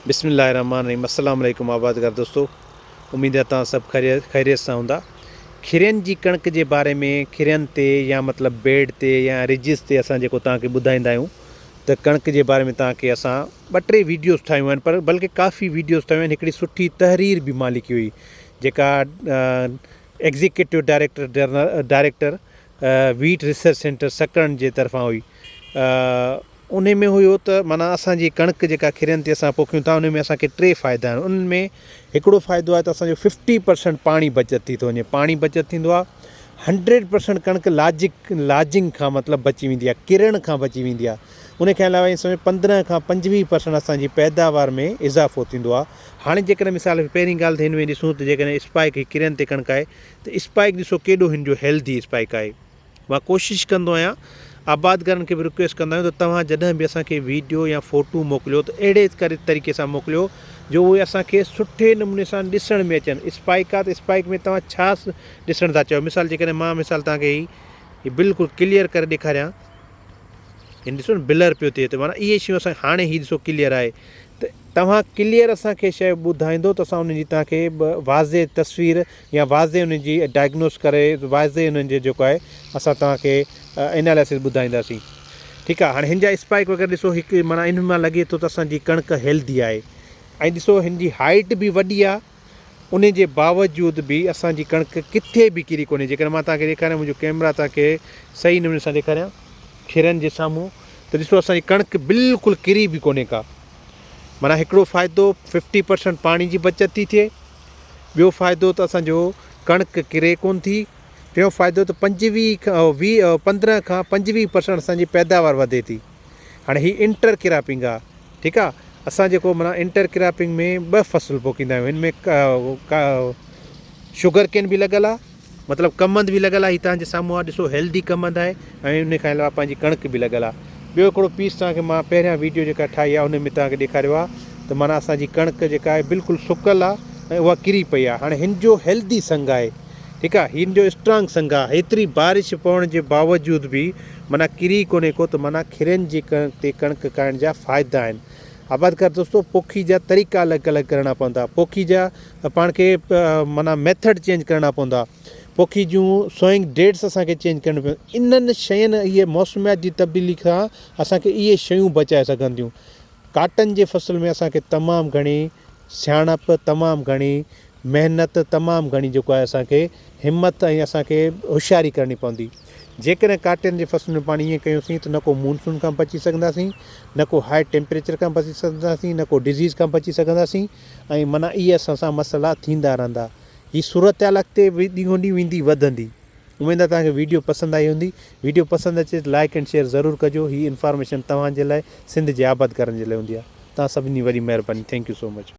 بسم الله الرحمٰن الرحيم السلام عليڪم آبادگار دوستو اميد آهي توهان سڀ خيريت سان هوندا کرين جي ڪڻڪ جي باري ۾ کرين تي يا مطلب بيڊ تي يا رجز تي اسان جيڪو توهان کي ٻڌائيندا آهيون ته ڪڻڪ جي باري ۾ توهان کي اسان ٻه ٽي ويڊيوز ٺاهيون آهن پر بلڪه ڪافي ويڊيوز ٺاهيون آهن هڪڙي سٺي تحرير به مان لکي هئي جيڪا executive director director wheat research centre Sakrand جي طرفان هئي انهي ۾ هيو ته معنيٰ اسان جي ڪڻڪ جيڪا کرين تي اسان پوکيون ٿا انهي ۾ اسان کي ٽي فائدا آهن انهن ۾ هڪڙو فائدو آهي ته اسان جو ففٽي پرسنٽ پاڻي بچت ٿي ٿو وڃي پاڻي بچت ٿيندو آهي هنڊريڊ پرسنٽ ڪڻڪ لاجڪ لاجنگ کان مطلب بچي ويندي آهي ڪرڻ کان بچي ويندي آهي ان کان علاوه ائين سمجهو 15 کان 25 پرسنٽ اسان جي پيداوار ۾ اضافو ٿيندو آهي هاڻي جيڪڏهن مثال پهرين ڳالهه ته هن ۾ ڏسون ته جيڪڏهن اسپائڪ هي کرين تي ڪڻڪ آهي ته اسپائڪ ڏسو ڪيڏو هن جو هيلدي اسپائڪ آهي مان ڪوشش ڪندو آهيان آبادگارن کي به رڪويسٽ ڪندا آهيون ته توهان جڏهن به اسان کي ويڊيو يا فوٽو موڪليو ته اهڙي ڪري طريقي سان موڪليو جو اهي اسان کي سٺي نموني سان ڏسڻ ۾ اچن اسپائڪ آ ته اسپائڪ ۾ توهان ڇا ڏسڻ ٿا چاهيو مثال جيڪڏهن مان مثال توهان کي هي بلڪل ڪليئر ڪري ڏيکاريان هن ڏسو نه بلر پيو ٿئي ته معنيٰ اهي شيون اسان هاڻي هي ڏسو ڪليئر آهي ته توهان ڪليئر اسان کي شيء ٻڌائيندو ته اسان ان جي توهان کي واضح تصوير يا واضح ان جي ڊائگنوز ڪري واضح انهن جي جيڪو آهي اسان توهان کي انالائسز ٻڌائينداسين ٺيڪ آهي هاڻي هن جا اسپائڪ وغيره ڏسو هڪ معنيٰ ان مان لڳي ٿو ته اسان جي ڪڻڪ هيلدي آهي ۽ ڏسو هن جي هائيٽ به وڏي آهي ان جي باوجود به اسان جي ڪڻڪ ڪٿي به ڪري ڪونهي جيڪڏهن مان توهان کي ڏيکاريان منهنجو ڪيمرا توهان کي صحيح نموني سان ڏيکاريان کرن جي سامهون ته ڏسو اسان جي ڪڻڪ بلڪل ڪري به ڪونهي ڪا معنيٰ هڪڙو فائدو ففٽي پرسنٽ پاڻي جي بچت ٿي ٿئي ٻيو فائدو ته اسان جو ڪڻڪ ڪري ڪون ٿي ٽيون فائدو ته پنجويهه کان ويهه پندرهن کان پنجويهه پرسنٽ اسان جي پيداوار وڌي ٿي هاڻي هي انٽر ڪراپنگ آ ٺيڪ آ اسان جيڪو معنيٰ انٽر ڪراپنگ ۾ ٻه فصل پوکيندا آهيون هن ۾ شگر ڪين به لڳل آ مطلب ڪمند به لڳل آ هي تهان جي سامهون آ ڏسو هيلدي ڪمند آهي ۽ ان کان علاوه پنهنجي ڪڻڪ به لڳل آ ٻيو هڪڙو پيس تهان کي مان پهريان ويڊيو جيڪا ٺاهي آ ان ۾ تهان کي ڏيکاريو آ ته معنيٰ اسان جي ڪڻڪ جيڪا آهي بلڪل سڪل آ ۽ اها ڪري پئي آ هاڻي هن جو هيلدي سنگ آهي ٺيڪ آ هن جو اسٽرانگ سنگ آ هيتري بارش پوڻ جي باوجود به معنيٰ ڪري ڪونهي ڪو ته معنيٰ کرين جي ڪڻڪ تي ڪڻڪ ڪاهڻ جا فائدا آهن آبادگار دوستو پوکي جا طريقا الڳ الڳ ڪرڻا پوندا پوکي جا پاڻ کي معنيٰ ميٿڊ چينج ڪرڻا پوندا پوکي جون سوئنگ ڊيٽس اسان کي چينج ڪرڻيون پونديون انهن شين اهي موسميات جي تبديلي کان اسان کي اهي شيون بچائي سگهن ٿيون ڪاٽن جي فصل ۾ اسان کي تمام گهڻي سياڻپ تمام گهڻي محنت تمام گهڻي جيڪو آهي اسان کي همت ۽ اسان کي هوشياري ڪرڻي پوندي. جيڪڏهن ڪاٽن جي فصل ۾ پاڻ ائين ڪيوسين ته نه ڪو مونسون کان بچي سگهنداسين، نه ڪو هاء ٽيمپريچر کان بچي سگهنداسين، نه ڪو ڊزيز کان بچي سگهنداسين ۽ معنيٰ اهي اسان سان مسئلا ٿيندا رهندا. هي صورتحال اڳتي ڏينهون ڏينهن ويندي وڌندي. اميد آهي توهان کي ويڊيو پسند آئي هوندي. ويڊيو پسند اچي ته لائيڪ اينڊ شيئر ضرور ڪجو. هي انفارميشن توهان جي لاء سنڌ جي آبادگارن جي لاء هوندي آهي. توهان سڀني جي وڏي مهرباني. Thank you so much.